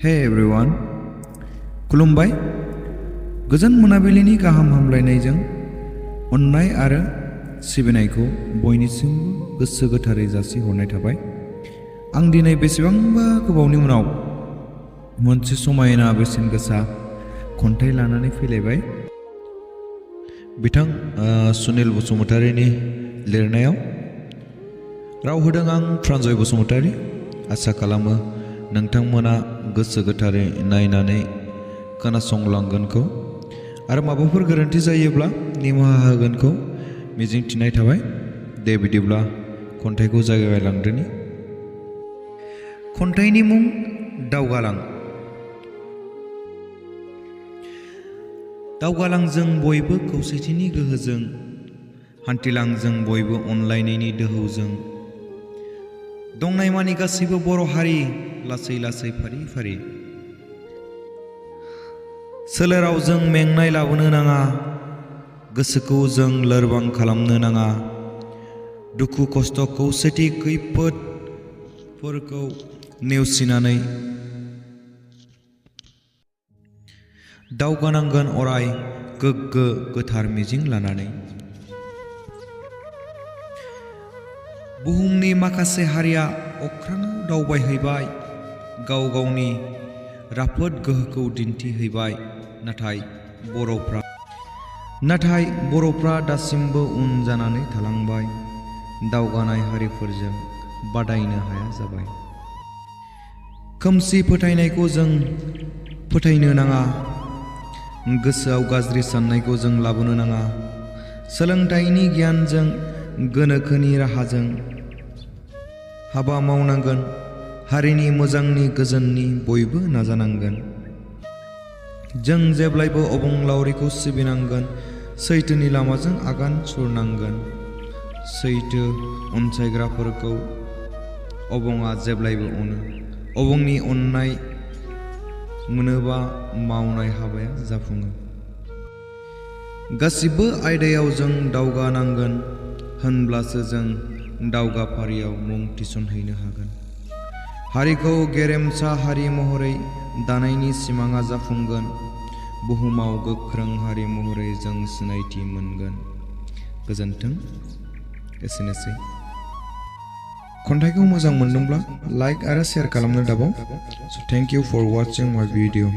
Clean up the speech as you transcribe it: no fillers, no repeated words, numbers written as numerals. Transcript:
Hey everyone, खुलुमबाय। गोजोन मोनाबिलिनि गाहाम हामलायनायजों अननाय आरो सिबिनायखौ बयनिसिमबो गोसो गोथारै जासिहरनाय थाबाय। आं दिनै बेसेबांबा गोबावनि उनाव मोनसे समायना बेसेन गोसा खन्थाइ लानानै फैलायबाय। बिथां सुनिल बसुमतारीनि लिरनायाव राव होदों आं फ्रान्जय बसुमतारी। आसा खालामो नोंथांमोना गोसो गोथारै नायनानै खोनासंलांगोनखौ आरो माबाफोर गोरोन्थि जायोब्ला निमाहा होगोनखौ मिजिंथिनाय थाबाय। दे बिदिब्ला खन्थाइखौ जागायलांदोनि। खन्थाइनि मुं दावगालां। दावगालां जों बयबो खौसेथिनि गोहोजों, हान्थिलां जों बयबो अनलायनायनि दोहौजों। दंनायमानि गासैबो बर' हारि लासै लासै फारि फारि। सोलेराव जों मेंनाय लाबोनो नाङा, गोसोखौ जों लोरबां खालामनो नाङा। दुखु खस्थ' खौसेथि खैफोदफोरखौ नेवसिनानै दावगानांगोन अराय गोग्गो गोथार मिजिं लानानै। बुहुमनि माखासे हारिया अख्राङाव दावबायहैबाय, गाव गावनि राफोद गोहोखौ दिन्थिहैबाय। नाथाय बर'फ्रा दासिमबो उन जानानै थालांबाय, दावगानाय हारिफोरजों बादायनो हाया जाबाय। खोमसि फोथायनायखौ जों फोथायनो नाङा, गोसोआव गाज्रि साननायखौ जों लाबोनो नाङा। सोलोंथाइनि गियानजों, गोनोखोनि राहाजों हाबा मावनांगोन। हारिनि मोजांनि गोजोननि बयबो नाजानांगोन। जों जेब्लायबो अबंलावरिखौ सिबिनांगोन, सैथोनि लामाजों आगान सुरनांगोन। सैथो अनसायग्राफोरखौ अबंआ जेब्लायबो अनो। अबंनि अननाय मोनोबा मावनाय हाबाया जाफुङो। गासिबो आयदायाव जों दावगानांगोन, होनब्लासो जों दावगाफारियाव मुं थिसनहैनो हागोन। हारिखौ गेरेमसा हारि महरै दानायनि सिमाङा जाफुंगोन। बुहुमाव गोख्रों हारि महरै जों सिनायथि मोनगोन। गोजोन्थों। एसेनोसै। खन्थाइखौ मोजां मोनदोंब्ला लाइक आरो शेयार खालामनो दाबाव। So thank you for watching my video.